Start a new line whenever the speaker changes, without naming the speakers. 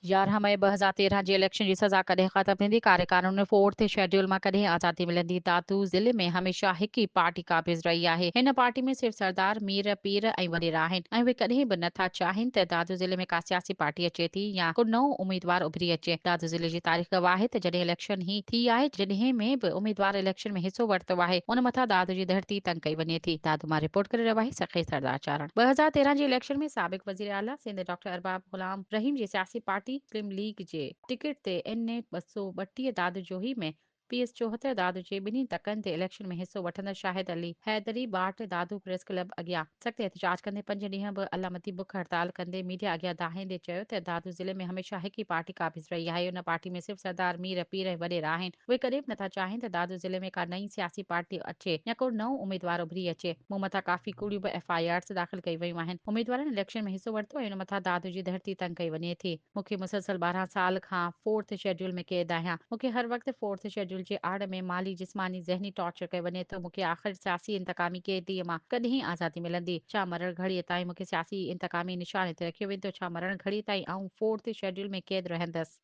11 مئي 2013 جي اليڪشن جي سزا ڪڏهن ختم ٿيندي؟ ڪاري قانون فورٿ شيڊيول مان ڪڏهن آزادي ملندي؟ دادو ضلعي ۾ هميشه هڪ ئي پارٽي قابض رهي آهي. هن پارٽي ۾ صرف سردار، مير، پير ۽ وڏيرا آهن ۽ اهي ڪڏهن به نه ٿا چاهين ته دادو ضلعي ۾ ڪا سياسي پارٽي اچي ٿي يا ڪو نئون اميدوار اڀري اچي. دادو ضلعي جي تاريخ گواهه آهي ته جڏهن اليڪشن هي ٿي آهي جڏهن ۾ به اميدوار اليڪشن ۾ حصو ورتو آهي ان مٿان دادو جي ڌرتي تنگ ڪئي وڃي ٿي. دادو مان رپورٽ ڪري رهيو آهي سخي سردار چارڻ. 2013 جي اليڪشن ۾ سابق وزيراعليٰ سنڌ ڊاڪٽر ارباب غلام رحيم جي سياسي پارٽي مسلم ليگ جي ٽڪيٽ تي اين اي 232 دادو جوهي ۾ پي ايس 74 دادو جي ٻنهي تڪن تي اليڪشن ۾ حصو وٺندڙ شاهد علي حيدري ٻاٽ دادو پريس ڪلب اڳيان سخت احتجاج ڪندي پنج ڏينهن به علامتي بک هڙتال ڪندي ميڊيا اڳيان دانهيندي چيو ته دادو ضلعي ۾ هميشه هڪ ئي پارٽي قابض رهي آهي ان پارٽي ۾ صرف سردار مير پير ۽ وڏيرا آهن اهي ڪڏهن به نٿا چاهين ته دادو ضلعي ۾ ڪا نئين سياسي پارٽي اچي يا ڪو نئون اميدوار اڀري اچي. مون مٿان ڪافي ڪوڙيون به ايف I آرز داخل ڪيون ويون آهن. اميدوارن اليڪشن ۾ حصو ورتو ۽ ان مٿان دادو جي ڌرتي تنگ ڪئي وڃي ٿي. مون کي مسلسل 12 سال کان فورٿ شيڊيول ۾ قيد آهيان. مون کي هر وقت فورٿ شيڊيول جي آڙ ۾ مالي، جسماني، ذهني ٽارچر ڪيو وڃي ٿو. مون کي آخر سياسي انتقامي قيديء مان ڪڏهن آزادي ملندي؟ ڇا مرڻ گهڙيء تائين مون کي سياسي انتقامي نشاني تي رکيو ويندو؟ ڇا مرڻ گهڙيء تائين آئون فورٿ شيڊيول ۾ قيد رهندس؟